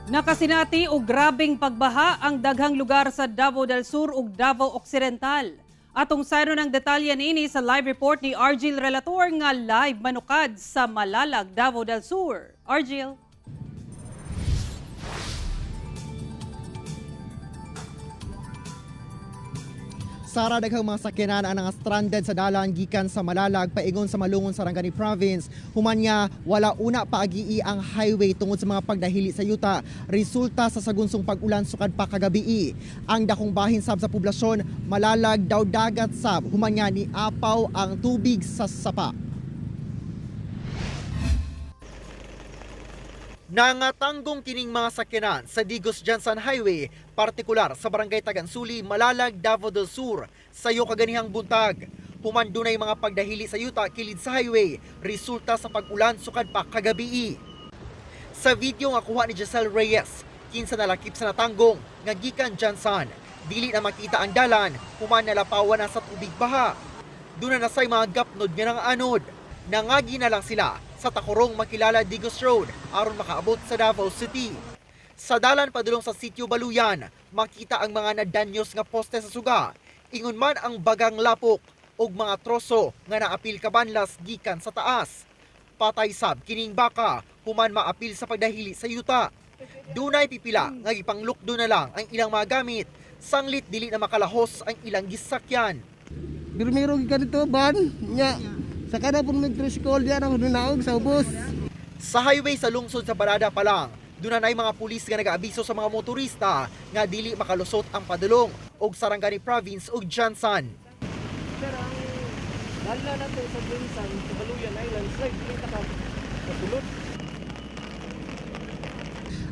Nakasinati og grabeng pagbaha ang daghang lugar sa Davao del Sur ug Davao Occidental. Atong sayro ng detalye niini sa live report ni Argil Relator nga live manukad sa Malalag, Davao del Sur. Argil. Sara, daghang mga sakyanan ang nga stranded sa dalan gikan sa Malalag paingon sa Malungon, Sarangani Province, human nga wala una paagii ang highway tungod sa mga pagdahili sa yuta resulta sa sagunsong pag-ulan sukad pa kagabii. Ang dakong bahin sab sa poblasyon Malalag daw dagat sab human nga niapaw ang tubig sa sapa. Nangatanggong kining mga sakyanan sa Digos Jansan Highway, partikular sa Barangay Tagansuli, Malalag, Davao del Sur, sayo kaganihang buntag. Human dunay mga pagdahili sa yuta kilid sa highway, resulta sa pag-ulan sukad pa kagabii. Sa video nga kuha ni Giselle Reyes, kinsa nalakip sa natanggong nga gikan Jansan, dili na makita ang dalan, human nalapawan na sa tubig baha. Doon na nasay mga gapnod nga nangaanod. Nangagi na lang sila sa Takorong Makilala Digos Road aron makaabot sa Davao City. Sa dalan padulong sa Sitio Baluyan, makita ang mga nadanyos nga poste sa suga. Ingon man ang bagang lapok ug mga troso nga naapil kabanlas gikan sa taas. Patay sab kining baka human maapil sa pagdahili sa yuta. Dunay pipila nga gipanglukdo na lang ang ilang mga gamit, sanglit dili na makalahos ang ilang gisakyan. Birmiro gikan dito ban nya sa kada pun mig tricycle diyan ang naog sa ubos. Sa highway sa lungsod sa Barada pa lang, doon na mga pulis nga nag-aabiso sa mga motorista nga dili makalusot ang padulong og Sarangani Province ug Jansan. Sir, ang dala natin sa Binsan, sa Baluyan Island, slide, dili ta ka kasulod.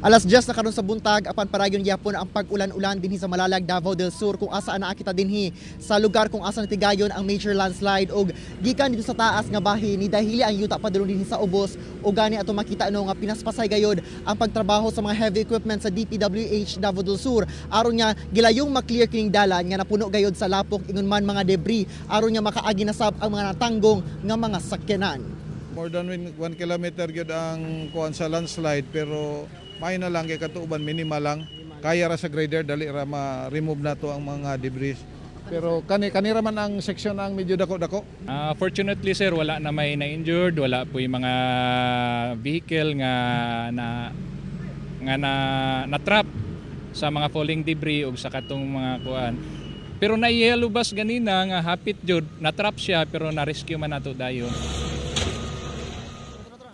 Alas 10 na karon sa buntag, apan parayon gyapon ang pag-ulan-ulan dinhi sa Malalag, Davao del Sur, kung asa naa kita dinhi sa lugar kung asa natigayon ang major landslide og gikan dito sa taas nga bahin ni dahili ang yuta padulong dinhi sa ubos. Ug gani ato makita no nga pinaspasay gayod ang pagtrabaho sa mga heavy equipment sa DPWH Davao del Sur aron nga gilayong ma-clear kining dalan nga napuno gayod sa lapok ingon man mga debris aron nga makaagi na sab ang mga natanggong nga mga sakyanan. More than 1 kilometer gyud ang kuan sa landslide, pero may na lang kay katuuban, minimal lang. Kaya ra sa grader, dali ra ma-remove na to ang mga debris. Pero kani kanira man ang section ang medyo dako-dako. Fortunately, sir, wala na may na-injured, wala po yung mga vehicle nga na na-trap sa mga falling debris ug sa katong mga kuan. Pero na-yellow bus ganina nga hapit jud, na-trap siya pero na-rescue man nato dayon.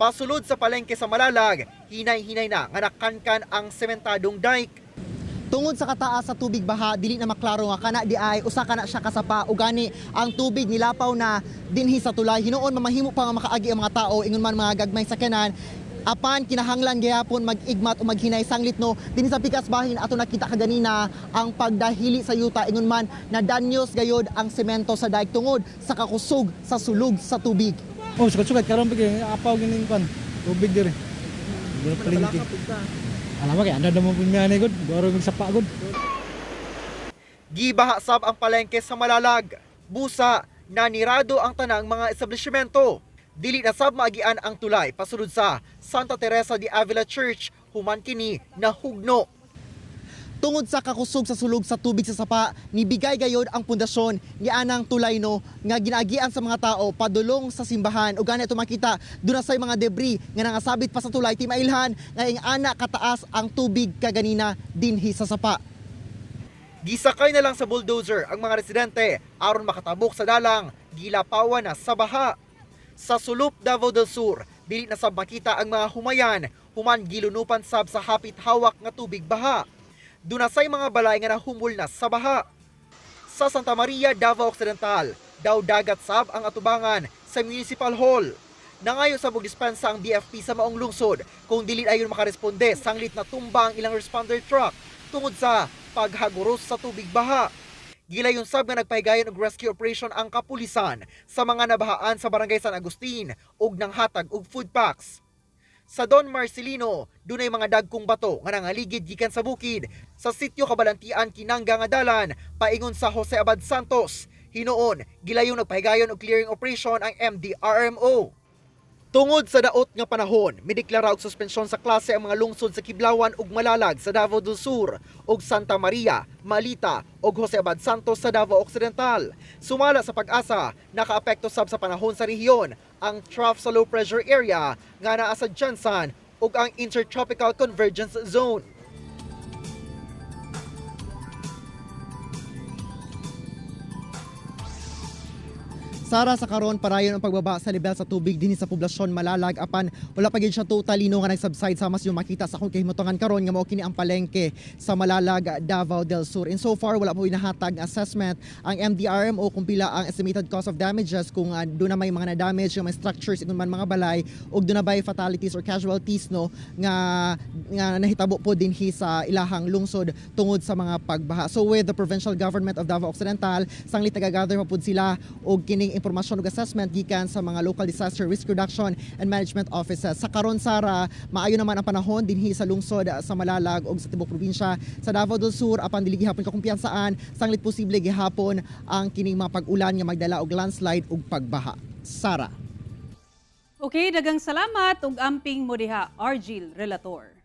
Pasulod sa palengke sa Malalag, hinay-hinay na nga nakankan ang sementadong dike. Tungod sa kataas sa tubig baha, dili na maklaro nga kana di ay usa kana siya kasapa o gani ang tubig nilapaw na dinhi sa tulay. Hinuon mamahimo pa nga makaagi ang mga tao ingon man mga gagmay sakyanan. Apan kinahanglan gihapon mag-igmat o maghinay sanglit no dinhi sa pikas bahin ato nakita kaganina ang pagdahili sa yuta ingon man nadanyos gayod ang semento sa dike tungod sa kakusog sa sulog sa tubig. Oh, sukat-sukat karon pa kay apaw gining kan tubig dire. Dire palengke. Alam mo kay anda mo pud mi gud, garo mig sapa gud. Gibaha sab ang palengke sa Malalag. Busa, nanirado ang tanang mga establishmento. Dili na sab maagian ang tulay pasulod sa Santa Teresa de Avila Church human kini nahugno. Tungod sa kakusog sa sulog sa tubig sa sapa, nibigay gayod ang pundasyon ni anang tulay no nga ginaagian sa mga tao padulong sa simbahan. O gani ato makita doon na say mga debris nga nangasabit pa sa tulay timailhan nga ing ana kataas ang tubig kaganina dinhi sa sapa. Gisakay na lang sa bulldozer ang mga residente aron makatabok sa dalang gilapawan na sa baha. Sa Sulup, Davao del Sur, dili na sab makita ang mga humayan human gilunupan sab sa hapit hawak nga tubig baha. Dunasay mga balay nga nahumol na sa baha. Sa Santa Maria, Davao Occidental, daw dagat sab ang atubangan sa Municipal Hall. Nangayo sa dispensa ang BFP sa maong lungsod kung dili ayon makaresponde sanglit na tumba ang ilang responder truck tungod sa paghaguros sa tubig baha. Gilayon sab nga nagpahigayon og rescue operation ang kapulisan sa mga nabahaan sa Barangay San Agustin ug nanghatag og food packs. Sa Don Marcelino, dunay mga dagkong bato nga nangaligid gikan sa bukid sa sitio Kabalantian Kinangga nga dalan paingon sa Jose Abad Santos. Hinuon, gilayong nagpahigayon og clearing operation ang MDRMO. Tungod sa daot nga panahon, mideklara og suspensyon sa klase ang mga lungsod sa Kiblawan ug Malalag sa Davao del Sur ug Santa Maria, Malita ug Jose Abad Santos sa Davao Occidental. Sumala sa Pag-asa, nakaapekto sab sa panahon sa rehiyon ang trough sa low pressure area nga naa sa GenSan ug ang Intertropical Convergence Zone. Sara, sa karon parayon ang pagbaba sa level sa tubig dinhi sa poblasyon Malalag, apan wala pa gid siya totally no nga nag-subside sama sa yung makita sa akong kahimutangan karon nga mao kini ang palengke sa Malalag, Davao del Sur. And so far wala po inahatag nga assessment ang MDRMO kung pila ang estimated cost of damages, kung duna may mga na-damage yung mga structures ingon man mga balay ug duna bay fatalities or casualties no nga nga nahitabo po dinhi sa ilahang lungsod tungod sa mga pagbaha. So with the provincial government of Davao Occidental, sanglit nagagather pa pud sila og kining impormasyon ug assessment gikan sa mga local disaster risk reduction and management offices. Sa karon, Sara, maayo naman ang panahon dinhi sa lungsod sa Malalag ug sa tibuok probinsya sa Davao del Sur, apan dili gihapon kakumpiyansaan sanglit posible gihapon ang kining mga pag-ulan nga magdala og landslide ug pagbaha. Sara. Okay, daghang salamat ug amping mo diha, Argil Relator.